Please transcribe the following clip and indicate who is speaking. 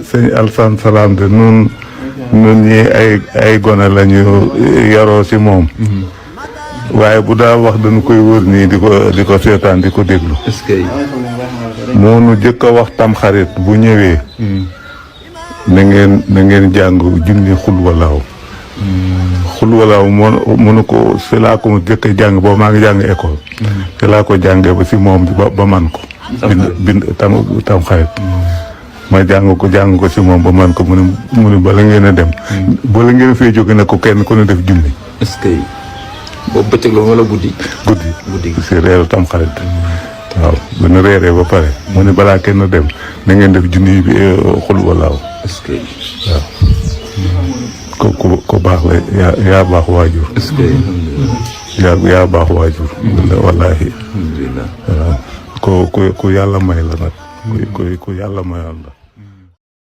Speaker 1: sëñ Alsan Salaam de nun ñi ay gone lañu yaroo si moom waaye bu daa wax dañu koy wër nii di ko seetaan di ko déglu.
Speaker 2: est-ce que.
Speaker 1: moo nu jëkk a wax tamxarit bu ñëwee. na ngeen jàng junni xulwalaaw. xulwalaaw mënu ko si laa ko jëkk a jàng boobu maa ngi jàng école. si laa ko jàngee ba si moom ba man ko. bind tamxarit. ma jàng ko si moom ba man ko mu ne bala ngeen a dem. bala ngeen fee jóge ne ko kenn ku ne def junni.
Speaker 2: est-ce que boobu bëccëg la wala guddi.
Speaker 1: guddi si reeru tamxarit. waaw bu ñu reeree ba pare. mu ne balaa kenn dem na ngeen def junni bi xulwalaaw.
Speaker 2: est-ce que.
Speaker 1: waaw. ko baax la yaa baax waajur.
Speaker 2: est-ce que.
Speaker 1: yaa baax waajur. wallaahi.
Speaker 2: alhamdulilah.
Speaker 1: waaw ku yàlla may la nag. ku yàlla mayoon la.